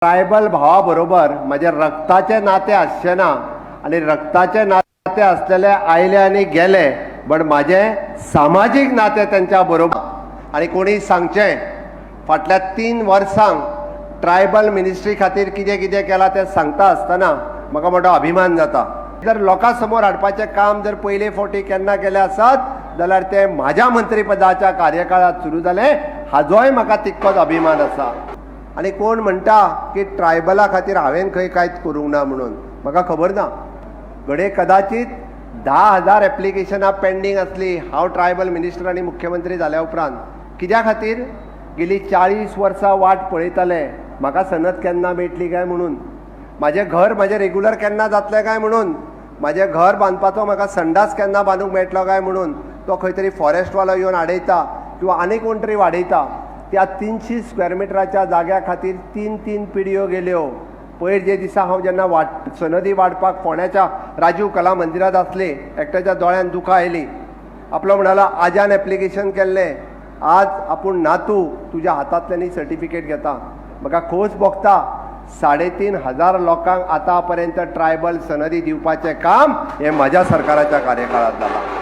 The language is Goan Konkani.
ट्रायबल भावा बरोबर म्हजें रक्ताचें नातें आसचें ना आनी रक्ताचें नातें आसलेले आयले आनी गेले, बट म्हाजें सामाजीक नातें तेंच्या बरोबर. आनी कोणी सांगचें फाटल्या 3 वर्सांक ट्रायबल मिनिस्ट्री खातीर कितें कितें केलां तें सांगता आसतना म्हाका मोटो अभिमान जाता. जर लोकां समोर हाडपाचें काम जर पयले फावटी केन्ना केलें आसत जाल्यार तें म्हाज्या मंत्रीपदाच्या कार्यकाळांत सुरू जालें, हाजोय म्हाका तितकोच अभिमान आसा. आनी कोण म्हणटा की ट्रायबला खातीर हांवें खंय कांयच करूंक ना म्हणून, म्हाका खबर ना. घडये कदाचीत 10,000 एप्लिकेशनां पेंडींग आसली हांव ट्रायबल मिनिस्टर आनी मुख्यमंत्री जाल्या उपरांत. कित्या खातीर गेली 40 वर्सां वाट पळयताले म्हाका सनद केन्ना मेळटली काय म्हणून, म्हाजें घर म्हाजें रेगुलर केन्ना जातलें काय म्हणून, म्हाजें घर बांदपाचो म्हाका संडास केन्ना बांदूंक मेळटलो काय म्हणून. तो खंय तरी फॉरेस्टवालो येवन आडयता किंवा आनी कोण तरी वाडयता. त्या 300 स्क्वेअर मिटराच्या जाग्या खातीर 3-3 पिढयो गेल्यो. पयर जे दिसा हांव जेन्ना सनदी वाडपाक फोंड्याच्या राजीव कला मंदिरांत आसले, एकट्याच्या दोळ्यान दुखां आयलीं. आपलो म्हणालो आज्यान एप्लिकेशन केल्लें, आज आपूण नातू तुज्या हातांतल्यान ही सर्टिफिकेट घेता. म्हाका खोस भोगता, 3,500 लोकांक आतां पर्यंत ट्रायबल सनदी दिवपाचें काम हें म्हज्या सरकाराच्या कार्यकाळांत जालां.